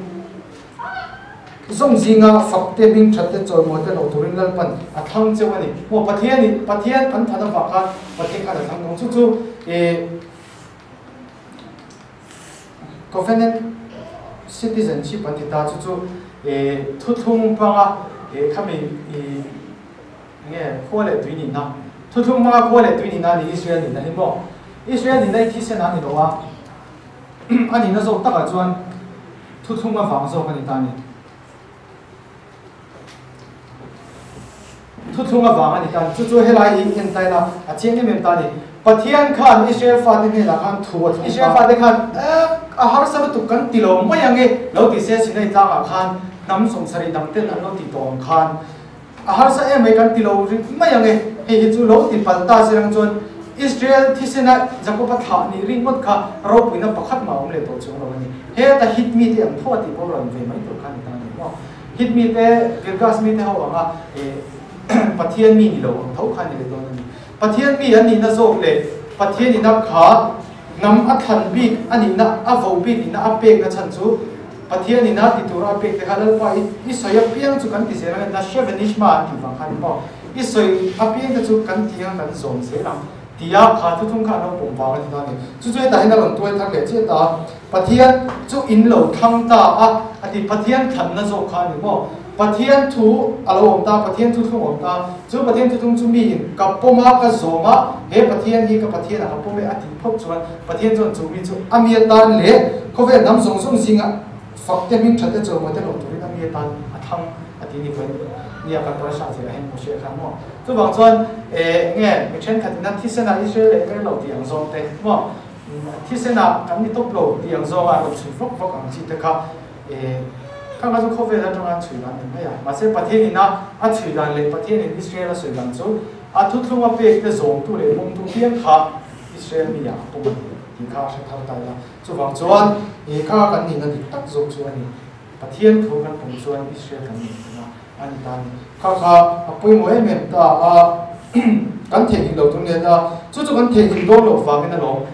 zawng zinga fak te, hming that te, chawimawi te lo turin Lalpan a thlang cheu a ni. Maw Pathianin Pathian an than avang khan Pathian khan a thlang dawn. Chu chu eh Covenant citizenship an ti ta, chu chu eh thuthlung hmanga eh khami ih nge khua leh tui nihna, thuthlung hmanga khua leh tui nihna a ni Israel nihna hi maw? Israel nihna hi thisen a ni lo a, a nihna zawk takah chuan thuthlung avang zawk a ni ta a ni. Thuthlung avang a ni ta. Chu chu helai hi en ta ila a chiang em em ta a ni. Pathian khan Israel fate hnenah khan thu a thlung ta. Israel fate khan, Eh, a harsa lutuk kan ti lo mai ang e, lo ti se Sinai tlangah khan hnam sawmsarih dang ten an lo ti tawh ang khan a harsa em mai kan ti lo ri mai ang e, hei hi chu lo ti palh ta se rang chuan Israel thisena Jakoba thlah nih ringawt kha ropuina pakhat mah a awm leh tawh chuang lo a ni. Heta hit mite ang tho a tih pawh rawn ve mai tur kha a ni ta a ni maw? Hit mite, Girgas mite ho anga Pathian mi ni lo ang tho kha a ni leh dawn a ni. Pathian mi an nihna zawk leh Pathian ina kha hnam a thlan bik a nihna, a vo bik nihna a pekna chhan chu Pathian ina ti tura a pek te kha Lalpa i sawi apiang chu kan ti zel ang e, Nashevenishma an tih vang kha a ni maw? I sawi apiang te chu kan ti ang kan zawm zel ang. Tia kha thuthlung kha an lo pawm vang a ni ta a ni. Chu chu hetah hian a rawn tuai thar leh chiah ta a, Pathian chu in lo thlang ta a, a ti. Pathian thlanna zawk kha a ni maw? Pathian thu a lo awm ta, Pathian thuthlung a awm ta. Chu Pathian thuthlung chu miin ka pawm a, ka zawm a, he Pathian hi ka Pathianah ka pawm e a tih phawt chuan Pathian chuan chu mi chu a mi atan leh khawvel hnam zawng zawng zinga fak te hming tha te chawimawi te lo turin a mi atan a thlang a ti ni pawhin nia kan parasha zirah hian hmu hriat khan maw. Chuvang chuan eh nge mi thenkhat in a thisen ah Israel leh Israel lo tih ang zawng te maw thisen ah kan ni tawp lo tih ang zawng a rawn chhui vak vak ang chi te kha. Kha kha chu khawvel atanga an chhui dan ni mai a. Mahse Pathianin a a chhui dan leh Pathianin Israel a sawi dan chu a thuthlunga pek te zawmtu leh pawmtu piang kha Israel mi ah a pawm a ni tih kha a hre thar ta ila. Chuvang chuan kha kan nihna dik tak zawk chu a ni. Pathian thu kan pawm chuan Israel kan nih theih a a ni ta a ni. Kha kha a pawimawh em em ta a, kan theihnghilh lo tur nen a, chu chu kan theihnghilh dawn loh vangin alawm.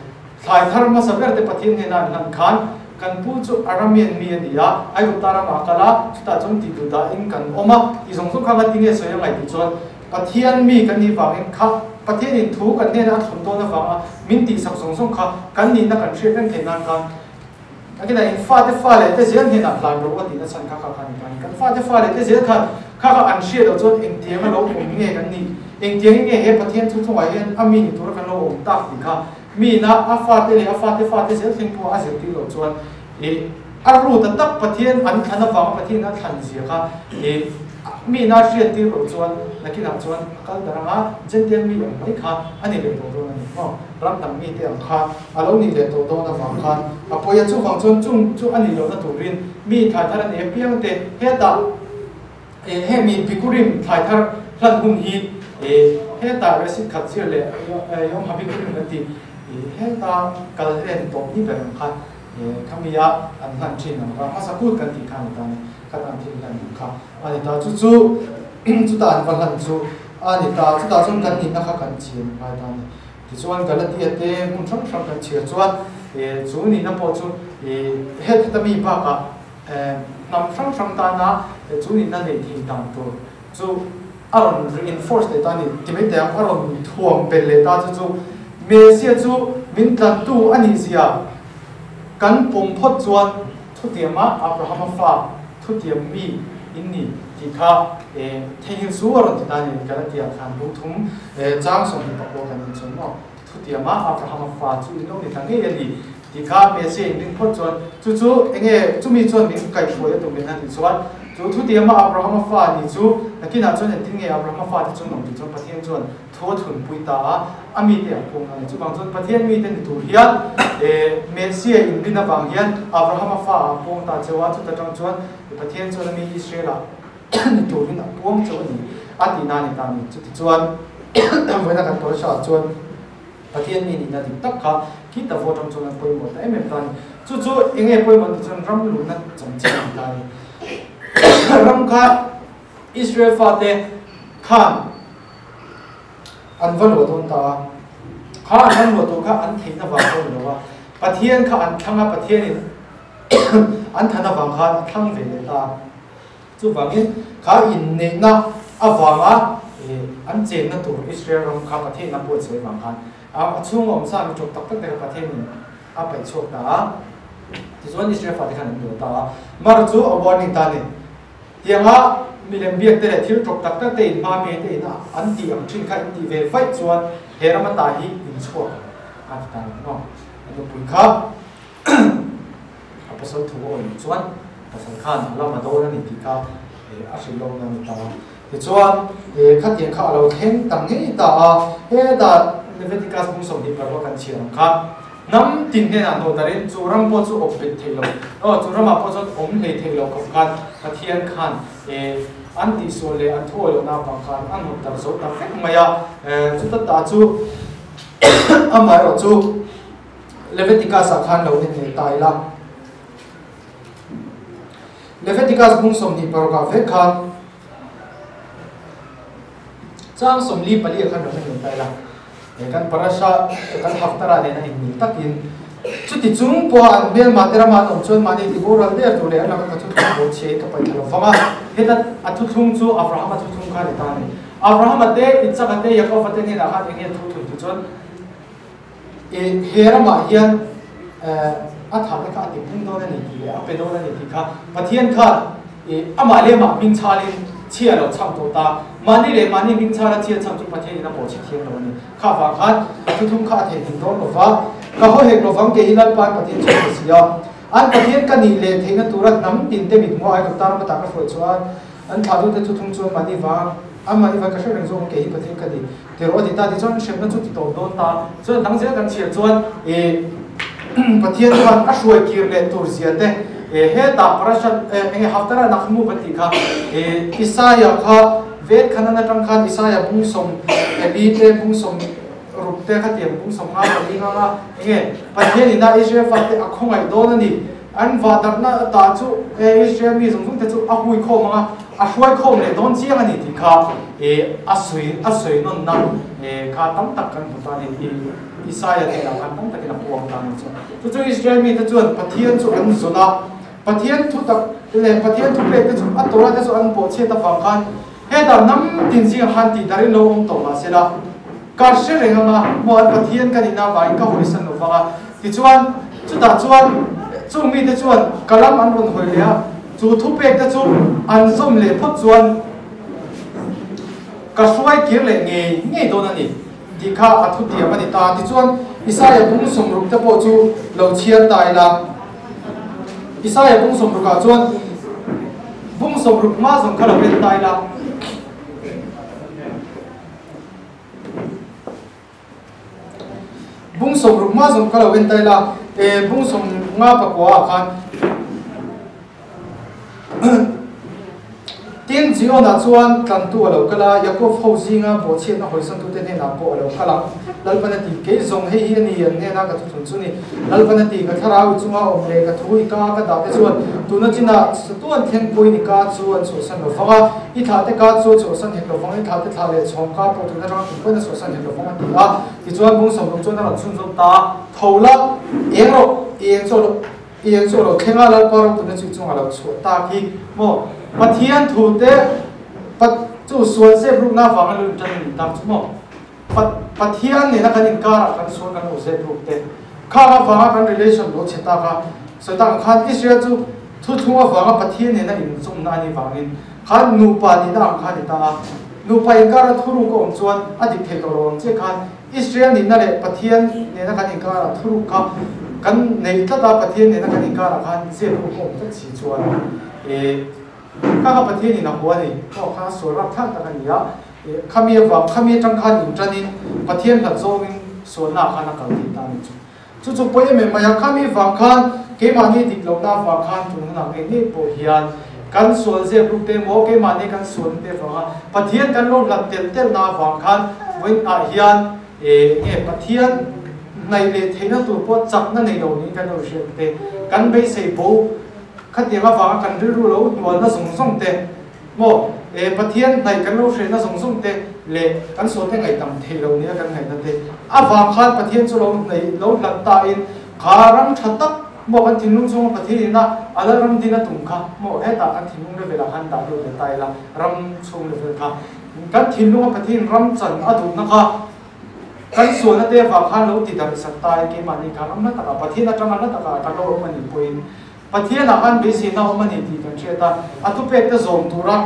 Thlai thar hmasa ber te Pathian hnena an hlan khan kan pu chu Aramean mi a ni a, Aigupta ramah a kal a, chutah chuan tih duh dahin kan awm a, tih zawng zawng kha nga tinge sawi a ngaih tih chuan Pathian mi kan nih vangin kha Pathianin thu kan hnena a thlun dawn avanga min tihsak zawng zawng kha kan nihna kan hriat reng theih nan khan A kinah in fate fa leh te zel hnenah hlan rawh u a tihna chhan kha kha kha ni ta a ni. Kan fate fa leh te zel khan kha kha an hriat loh chuan engtiang a lo awm nge kan nih, engtiangin nge he Pathian thu chungah hian a mi ni tura kan lo awm tak tih kha miin a a fate leh a fate fate zel thleng pawh a zirtir loh chuan ih a ru ta tak Pathian an thlan avanga Pathian a thlan zia kha ih miin a hriattir loh chuan nakinah chuan a kal darh anga Gentile mi ang mai kha a ni leh tawh dawn a ni maw. Ram dang mite ang kha a lo nih leh tawh dawn avang khan a pawi a, chuvang chuan chung chu a nih lohna turin mi thlai thar a nei apiang te hetah eh hemi Bikurim thlai thar hlan hun hi eh hetah receipt khat zir leh Yom HaBikurim kan tih eh heta kal hlen tawp ni ber ang kha eh khamia an hlan thin ang kha hmasa kut kan tih kha a ni ta a ni, khat an thil hlan ang kha a ni ta chu chu chutah an va hlan chu a ni ta, chutah chuan kan nihna kha kan chian ngai ta a ni. Tichuan Galatia te hmun hrang hrang kan chhiar chuan chu nihna pawh chu heta mi bakah hnam hrang hrang tana chu nihna neih thei dan tur chu a rawn reinforce leh ta a ni. Ti mai teh ang, a rawn thuam belh leh ta chu chu Messia chu min tlantu a nih zia kan pawm phawt chuan thutiama Abrahama fa thutiam mi in ni tih kha theihnghilh su a rawn ti ta a ni. Galatia khan lungthum chang 24 kan inchhawn maw? Thutiama Abrahama fa chu in lo ni ta ngei a ni tih kha Messia in ring phawt chuan chu chu enge chumi chuan min kaihhruai a tum in a tih chuan chu thutiama Abrahama fa ni chu nakinah chuan engtin nge Abrahama fa te chu an awm tih chuan Pathian chuan Thu a thunpui ta a, a mite a pung a ni. Chuvang chuan Pathian mite ni tur hian Messia inrin avang hian Abrahama fa a puang ta cheu a, chuta tang chuan Pathian chuan a mi Israel-ah ni turin a puang cheu a ni a tihna a ni ta a ni. Chutichuan vawiina kan parasha ah chuan Pathian mi nihna dik tak kha khi ta vaw tang chuan a pawimawh ta em em ta a ni. Chu chu eng nge pawimawh tih chuan ram luhna chanchin a ni ta a ni. Ram kha Israel fate khan an va luah dawn ta a, kha an ram luah tur kha an theihna vang pawh ni lo a, Pathian kha an thlang a, Pathianin an than avang khan a thlang ve leh ta a. Chuvangin kha inneihna avanga an chenna tur Israel ram kha Pathianin a buatsaih avang khan a chhunga awm sa mi ṭawp tak tak te kha Pathianin a paih chhuak ta a, tichuan Israel fate khan an luah ta a. Mar chu a warning ta a ni. Tianga milem biak te leh thil ṭawp tak tak te in hma me te in an tih ang ṭhin kha in tih ve vaih chuan he ram ata hi in chhuak ang a ti ta reng maw? A nupui kha a pasal thu a awih chuan pasal khan a lam a dawn a ni tih kha a hrilh lawk na a ni ta a. Tichuan khatiang kha a lo thleng ta ngei ta a, hetah Leviticus bung 26 kan chhiar ang kha. Hnam tin hnenah hnawh darin chu ram pawh chu awp bet theih lo, aw chu ramah pawh chuan awm hlei theih lo khawp khan Pathian khan eh an tihsual leh an thuawi lohna avang khan a hnawt darh zo ta vek mai a. Chuta ta chu amaherawh chu Leviticus ah khan lo en leh ta ila. Leviticus bung 26 ah vek khan chang 44 ah khan lo en leh ta ila. He kan parasha, kan haftara nena inmil takin chuti chung pawha an hmelmah te rama an awm chuan mahni ti boral der tur leh an laka ka thuthlung bo chhiain ka paih thla lo vang a. Heta a thuthlung chu Abrahama thuthlung kha a ni ta a ni. Abrahama te, Isaka te, Jakoba te hnenah khan eng nge thu thun tu chuan he ramah hian a tha te kha a ti pung dawn a ni tih leh a pe dawn a ni tih kha Pathian khan Amah leh amah hming chhalin chhia lo chham tawh ta. Mahni leh mahni hming chhala chhia chham chu Pathianin a pawh chhe thiam lo a ni. Kha vang khan a thuthum kha a theihnghilh dawn lo va, Ka haw hek lo vang, kei hi Lalpa an Pathian chu ka si a. An Pathian ka nih leh theihna tura hnam tin te mit hmuh a Aigupta ram atah ka hruai chuan an thlahtute thuthum chuan mahni vang, Amah i va ka hre reng zawk ang, kei hi Pathian ka ni ti rawh a ti ta. Tichuan hremna chu ti tawp dawn ta. Chuan dang zel kan chhiar chuan Pathian chuan a hruai kir leh tur zia te. Hetah parashat enge haftara Nakhmu kan tih kha Isaia kha vet khan an atang khan Isaia bung 14 te bung 60 te khatiang bung 54 nga nga enge Pathian ina Israel fate a khawngaih dawn a ni. An va darhna ta chu Israel mi zawng zawng te chu a hui khawm anga a hruai khawm leh dawn chiang a ni tih kha a sawi a sawi nawnna kha tam tak kan hmu ta a ni tih Isaia hnenah khan tam takin a puang ta a ni chu. Chu chu Israel mite chuan Pathian chu an zawn a, Pathian thu tak leh Pathian thu pek te chu a Torah te chu an bawhchhiat avang khan hetah hnam tin zingah khan tih darin lo awm tawh mahsela ka hre reng anga maw an Pathian ka nihna avangin ka hawisan lo vang a. Tichuan, chutah chuan chung mite chuan ka lam an rawn hawi leh a, chu thu pek te chu an zawm leh phawt chuan ka hruai kir leh ngei ngei dawn a ni. Tih kha a thutiam a ni ta. Tichuan, Isaia bung 60 te pawh chu lo chhiar ta ila. Isaia bung 60 ah chuan bung 60 hma zawng kha lo en ta ila. Bung 60 hma zawng kha lo en ta ila. E, bung 59 ah khan Tin, Zion-ah chuan tlantu a lo kal a, Jakob ho zinga bawhchhiatna hawisantute hnenah pawh a lo kal ang. Lalpan a ti, Kei zawng hei hi a ni, an hnena ka thuthun chu ni. Lalpan a ti, Ka thlarau i chunga awm leh ka thu i ka ka dah te chuan tuna chinah chatuan thleng pawhin i ka chu an chhuahsan lo vang a, i thlah te ka chu a chhuahsan hek lo vang, i thlah te thlah leh chhawng ka pawh tuna atanga kum pawhin a chhuahsan hek lo vang a ti a. Tichuan, bung 60 chuan a rawn chhunzawm ta a, Tho la, eng rawh, eng chu a lo. Eng chu a lo thleng a, Lalpa ropuna chu i chungah lo chhuah tak hi maw? Pathian thu te chu sual zep rukna avanga lo intan a nih tak chu maw? Pathian nena kan inkarah kan sual kan lo zep ruk te khang avanga kan relation lo chhe tak a, sawi tak ang khan Israel chu thuthlung avanga Pathian nena inzawmna a nih vangin khan nupa nihna ang kha a ni ta a, nupa inkara thuruk a awm chuan a dik thei tawh lo ang che khan Israel nihna leh Pathian nena kan inkarah thuruk kha kan nei tlat a, Pathian nena kan inkarah khan zep ruk a awm tlat si chuan e kha kha Pathian in a hua a ni, aw kha a sual rapthlak tak a ni a, e khami avang khami atang khan intanin Pathian hlat zawngin sualna ah khan a kal thei ta a ni chu. Chu chu pawi em em mai a, khami vang khan keimahni dik lohna avang khan tun hunah ngei ngei pawh hian kan sual zep ruk te emaw keimahni kan sualna te avanga Pathian kan lo hlat telh telhna avang khan vawiinah hian e nge Pathian hnaih leh theihna tur pawh chakna nei lo niin kan lo hriat te, kan beisei bo khatiang avanga kan rilru lo hnualna zawng zawng te Maw, e Pathian hnaih kan lo hrehna zawng zawng te leh kan sualte ngaihtam theih lo nia kan ngaihna te avang khan Pathian chu lo hnaih lo hlat ta in kha ram tha tak maw kan thinlung chhunga Pathian ina a la ram din a tum kha maw hetah kan thinlung level ah khan dah deuh leh ta ila ram chhung level kha kan thinlunga Pathian ram chan a duhna kha kan sualna te avang khan lo ti darh sak ta in keimahni kha ram hla takah Pathian atanga hla takah kan lo awm a nih pawhin Pathianah khan beiseina awm a ni tih kan hriat a, a thupekte zawm tura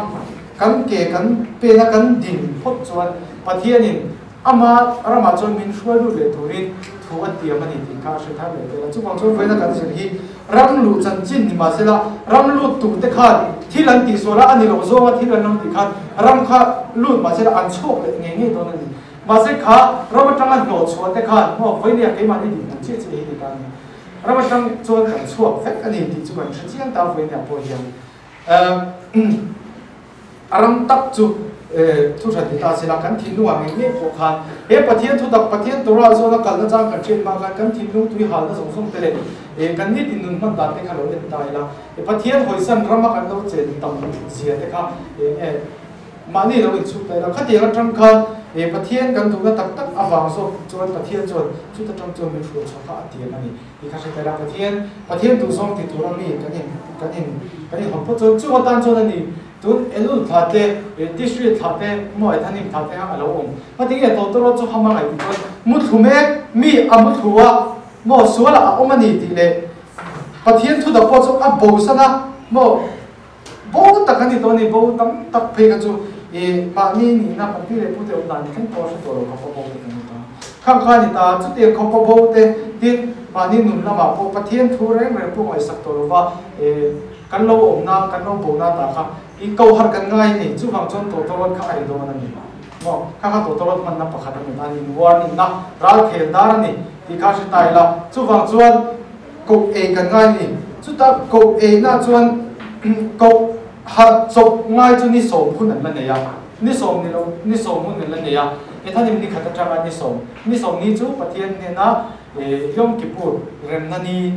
kan ke kan pena kan din phawt chuan Pathianin ama ramah chuan min hruai lut leh turin thu a tiam a ni tih kha a hre thar leh tel a. Chuvang chuan vawiina kan zir hi ram luh chanchin ni mahsela ram lut turte khan thil an tihsual a, a ni loh zawnga thil an lo tih khan ram kha lut mahsela an chhuak leh ngei ngei dawn a ni. Mahse kha ram atanga hnawhchhuah te khan maw vawinia keimahni dinhmun chiah chiah hi ni ta a ni. Ram atang chuan kan chhuak vek a ni tih chu kan hre chiang ta vawinia pawh hian a ram tak chu thu hran ni ta sela kan thinlung ah ngei ngei pawh khan he Pathian thu tak Pathian Torah zawna kalna chang kan hriat hma khan kan thinlung tui halna zawng zawng te leh kan nitin nun hman dan te kha lo en ta ila Pathian hawisan rama kan lo chen tam zia te kha Mahni lo inchhuk ta ila, khatiang atang khan he Pathian kan duhna tak tak avang zawk chuan Pathian chuan chuta tang chuan min hruai chhuah kha a tiam a ni tih kha hre ta ila, Pathian Pathian duhzawng ti tura mi kan in kan in kan inhawn phawt chuan chung atan chuan a ni tun Elul thla te Tishri thla te maw Ethanim thla te kha a lo awm. Hmatinge Tawtawrawt chu hama ngaih tih chuan muthlu mek mi a muthlu a maw sualah a awm a ni tih leh Pathian thudak pawh chu a bosan a maw Bo tak a ni tawh a ni, bo tam tak phei kha chu i mahni nihna kan pi leh pute awm dan thleng pawh a hre tawh lo khawpa bo te kan ni ta. Khang kha a ni ta, chutiang khawpa bo te tin mahni nun lamah pawh Pathian thu reng reng pawh ngaihsak tawh lova i kan lo awmna, kan lo bona ta kha i ko harh kan ngai a ni. Chuvang chuan tawtawrawt kha a ri dawn a ni maw? Kha kha tawtawrawt hmanna pakhat a ni ta a ni, warning na, ralkhel dar a ni tih kha hre ta ila. Chuvang chuan koh ei kan ngai a ni. Chutah koh eina chuan koh harh chawp ngai chu ni sawm hun an la nei a, ni sawm ni lo, ni sawm hun an la nei a. Ethanim ni khat atanga ni sawm, ni sawm ni chu Pathian hnena Yom Kippur remna ni,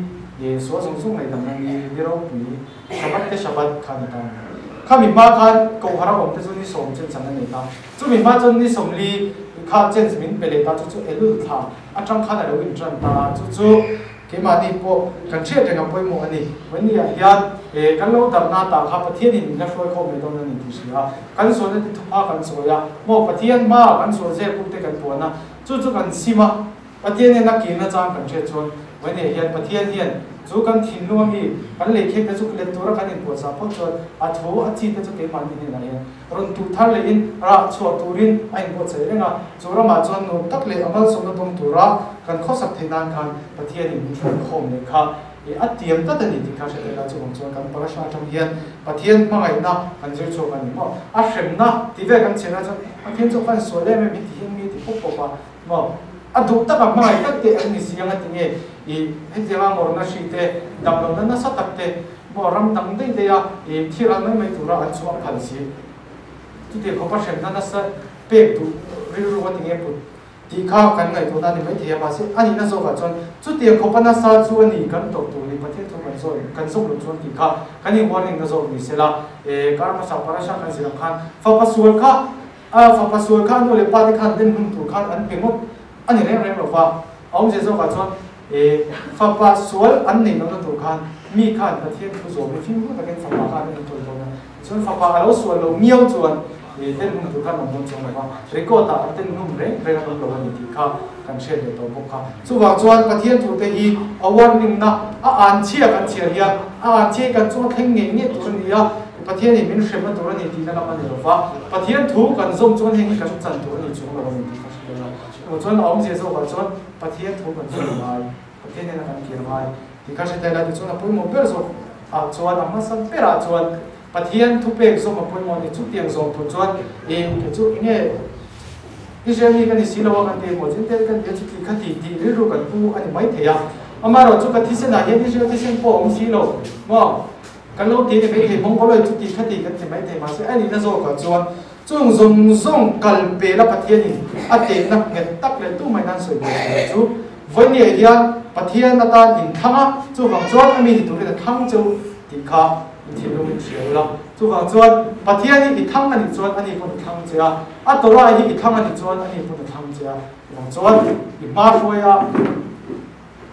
sual zawng zawng ngaihdamna ni, ni ropui, Shabbat te Shabbat kha ni ta. Khami hma khan koh harh a awm te chu ni sawm chen chan a nei ta. Chumi hma chuan ni sawmli kha chance min pe leh ta, chu chu Elul thla atang khan a lo intan ta, chu chu Keimahni pawh kan hriat reng a pawimawh a ni. Vawinia hian e kan lo darhna tah kha Pathianin min la hruai khawm leh dawn a ni tih hria a, kan sualna te thupha kan sawi a, maw Pathian hma kan sual zel buk te kan puan a, chu chu kan sim a, Pathian hian a kirna chang kan hriat chuan vawinia hian Pathian hian chu kan thinlung ami kan lei khek te chu let tura kan inpuahchah phawt chuan a thu a chi te chu keimahni hnenah hian Rawn tuh thar lehin rah chhuah turin a inbuatsaih reng a, chu ramah chuan nuam tak leh a malsawmna dawng tura kan khawsak theih nan khan Pathianin min hruai khawm leh kha i a tiam tlat a ni tih kha hre thei la. Chuvang chuan kan parasha atang hian Pathian hmangaihna kan zir chhuak a ni maw? A hremna tih vel kan chhiarna chuan Pathian chu a fan sual em em hi ti hian mi a ti pawp pawp a maw? A duh taka hmangaih tak te an ni si ang a ti nge i hetianga ngawrna hri te, damlohna nasa tak te maw ram dang daih daih a i thi ral mai mai tura an chhuah phal si. Chutiang khawpa hremna nasa pek duh rilru a ti nge put tih kha kan ngaihtuahna a ni maithei a, mahse a nihna zawkah chuan chutiang khawpa nasa chu a ni kan tawrh tur ni Pathian thu kan zawh kan zawk loh chuan tih kha kan in warning na zawk ni sela e kar hmasa parasha kan zir ang khan fapa sual kha A fapa sual kha nu leh pa te khan den hlum tur khan an pe ngawt a ni reng reng lo va, a awmzia zawkah chuan e fapa sual an neih lohna tur khan mi khan Pathian thu zawmin fimkhur takin fapa khan an enkawl dawn a, tichuan fapa a lo sual lo miau chuan e den hlum tur khan an awm dawn chuang lo va, record ah den hlum reng reng an awm lo a ni tih kha kan hriat leh tawh bawk kha. Chuvang chuan Pathian thu te hi a warning na a anchhia kan chhiar hian a anchhia hi kan chunga thleng ngei ngei tur a ni a, Pathianin min hremna tur a ni tihna lam a ni lo va, Pathian thu kan zawm chuan heng hi kan chan tur a ni chung lo a ni tih ka hre dawn a. Emaw chuan a awmzia zawkah chuan Pathian thu kan zawm ngai, Pathian hnena kan kir ngai tih ka hre thei la tichuan a pawimawh ber zawk ah chuan a hmasa berah chuan Pathian thupek zawm a pawimawh a ni. Chutiang zawm tur chuan eng ke chu enge Israel mi ka ni si lo a kan ti emaw Jentail ka ni a chuti kha ti tih rilru kan pu a ni maithei a. Amaherawhchu chu ka thisenah hian Israel thisen pawh a awm si lo maw? Kan lo ti ni maithei Mongoloid chu ti kha ti kan ti maithei mahse a nihna zawkah chuan chung zawng zawng kal pela Pathianin a tehna nghet tak leh tumah in an sawi buai thei lo chu vawinia hian Pathian atan in thlang a, chuvang chuan a mi ni turin a thlang cheu tih kha i thinlung in hria ula, chuvang chuan Pathian hi i thlang a nih chuan ani pawn a thlang che a, a Torah hi i thlang a nih chuan ani pawn a thlang che a, chuvang chuan i hma hruai a.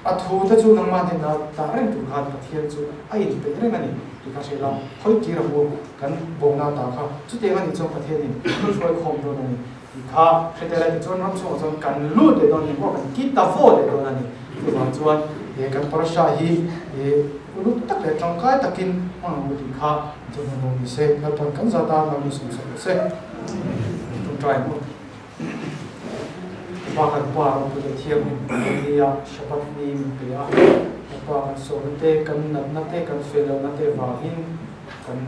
A thu te chu nangmah hnena dah reng tur khan Pathian chu a inpeih reng a ni tih kha hrilh a, khawi kir a hmu kan bawhna ta kha chutiang a nih chuan Pathianin min hruai khawm dawn a ni tih kha hre tel a ni. Chuan ram chhungah chuan kan lut leh dawn a ni maw, kan ki ta vaw leh dawn a ni. Chuvang chuan he kan parasha hi he uluk tak leh tangkai takin hmang ang u tih kha chuan hman awm ni se, Lalpan kan zat a, Lalnu sawmsak rawh se. Tawngtai ang u. Pa kan pa ropui leh thianghlim kan ni a, Shabbat ni min pe a, kan pa kan sawmna te, kan natna te, kan fellohna te vangin kan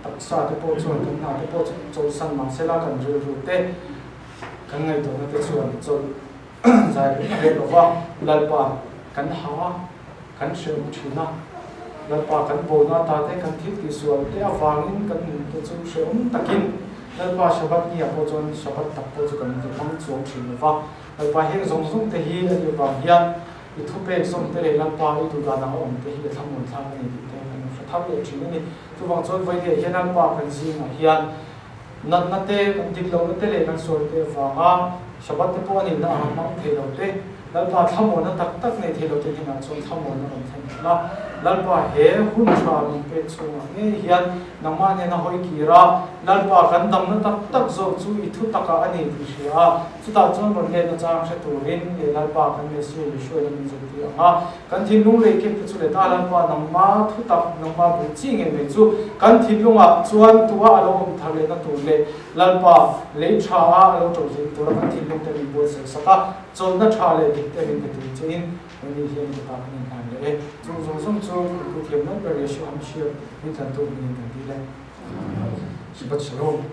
taksa te pawh chuan kan hna te pawh chu chawlhsan mah sela kan rilru te, kan ngaihtuahna te chuan chawlh zai reng a reh lova, Lalpa kan ha a, kan hrehawm thin a, Lalpa kan bona ata te, kan thil tihsual te avangin kan nun te chu hrehawm takin Lalpa Shabbat ni ah pawh chuan Shabbat tak pawh chu kan hmang chuang thin lo va, Lalpa heng zawng zawng te hi a nih vang hian i thupek zawm te leh Lalpa i duhdan anga awm te hi a thlamuan thlak a ni tih te kan hre thar leh thin a ni. Chuvang chuan vawiin hian Lalpa kan zingah hian natna te, kan dik lohna te leh kan sual te avanga Shabbat te pawh a nihna anga hmang thei lo te, Lalpa thlamuanna tak tak nei thei lo te hnenah chuan thlamuanna rawn thlen thei la. Lalpa he hun tha min pek chhungah ngei hian nangmah nena hawi kir a, Lalpa kan damna tak tak zawk chu i thu takah a ni tih hria a, chutah chuan rawn letna chang hre turin leh Lalpa kan Messiah Yeshua-in a min zirtir ang a, kan thinlung lei kep te chu let a, Lalpa nangma thu tak, nangma bul chi ngei mai chu kan thinlungah chuan tua a lo awm thar lehna tur leh Lalpa lei tha a a lo ṭo zin tura kan thinlung te min buatsaih sak a, chawlhna tha leh dik te min pe tur chein Hemi hian ka ta kan inhlan leh e. Chung zawng zawng chu kan pu thiam mai ber Yeshua HaMashiach min tlantu hmingin kan ti le. Shabbat Shalom.